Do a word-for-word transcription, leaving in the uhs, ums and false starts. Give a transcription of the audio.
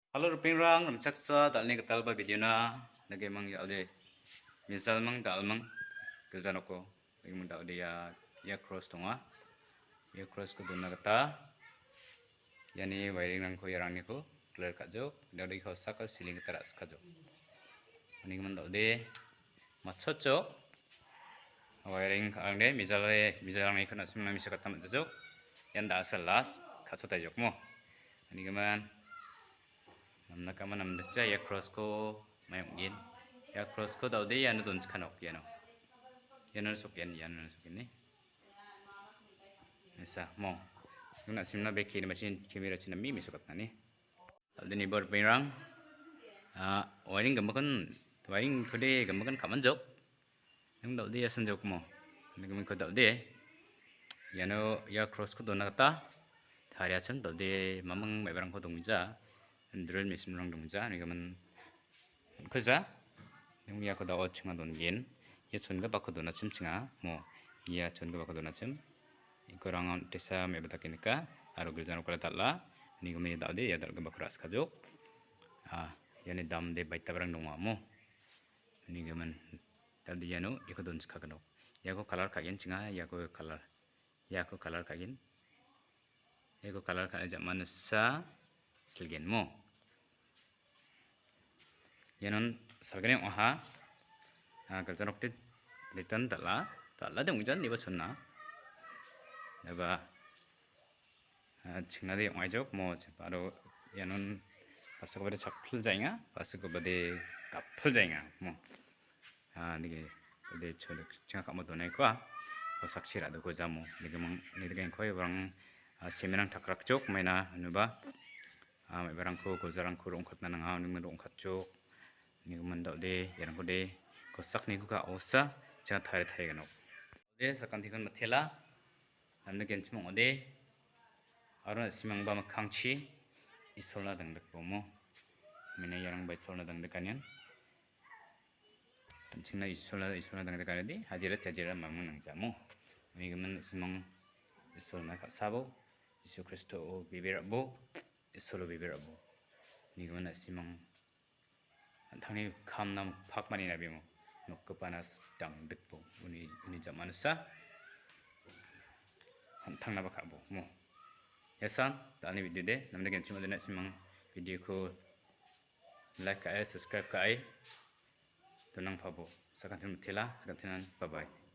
Halo ripengrang, rimchaksoa dal·ni gitalba video-na dake mang dal·de. Mijalmang dal·mang gilja noko. Rimang dal·de ia, ia cross donga. Ia cross-ko dona gita iani wiring-rangko iarangniko clear ka·jok. Dal·de kosako siling gita ra·sikajok. Unigimin dal·de matchotjok. Wiring ka·angde mijale, mijalangniko na·simna misa gita man·jajok. Ian da·asa last ka·sotaijokmo. Unigimin namnakama namnikja ia cross-ko mai ong·gen. Ia cross-ko dal·de iano donchikanok iano. Iano soken, iano soken ni. Esa, mo. Nung na·simna bek kiri machine camera chin nami miso katnani. Dal·de ni bor pengrang. Ah, wiring gimikon, wiring kode gimikon kaman jok. Nung dal·de ia sanjok mo. Nung gimikon dal·de. Iano ia cross-ko dona gita. Tariachim dal·de mamang maibarangko dongja. Drill machine-rang dongja. Unigimin Kuja, nung iako da·o chinga dongen. Ia chongipako donachim chinga, mo. Ia chongipako donachim. Ikorang on·tisa me·ba dake nika, aro gilja nokara dal·a. Unigimin dal·de ia dal·gipako ra·sikajok. Ah, iani dam de baitabarang donga, mo. Unigimin dal·de iano iako donchikagnok. Iako colour ka·gen chinga, iako colour. Iako colour ka·gen. Iako colour ka·na jamanosa silgen mo. Ianon salgani ong·aha. Ah, gilja nokde litan dal·a. Dal·ade ong·jan niba chonna. Eba, ah, chingnade ong·aijok mo. Aro ianon basakobade chakpil jaenga. Basakobade gapil jaenga mo. Ah, nige, de cholok chinga kamo donai kua. Ko sakchi ra·doko jamo. Nige mang, nige koi orang, ah, semerang takrakjok maina anuba. Ah, maibarangko, gojarangko rongkatna nanga, ningmen rongkatjok. Nige man dal·de, iarangko de, kosak niko ka osa, chinga tari tari ganok. De, sakantikon matela, namde genchim ong·ode, aro na·simangba mikkangchi, Isolna dangdikbomo. Mine iarangba Isolna dangdikanian. An·chingna Isolna, Isolna dangdikani de, hajira tajira mamung nangjamo. Unigimin na·simang Isolna ka·sabo, Jisu Kristo-o bebe ra·bo, Isolo bebe ra·bo. Unigimin na·simang an·tangni kamna pakmani nabimo. Nokgipana dangdikbo. Uni, uni jamanusa. An·tangnaba ka·bo. Mo. Yasan, dal·ni video de, namde genchim ode na·simang video-ko like ka·e, subscribe ka·e. Donangpabo. Sakantin mitela, sakantinan. Bye bye.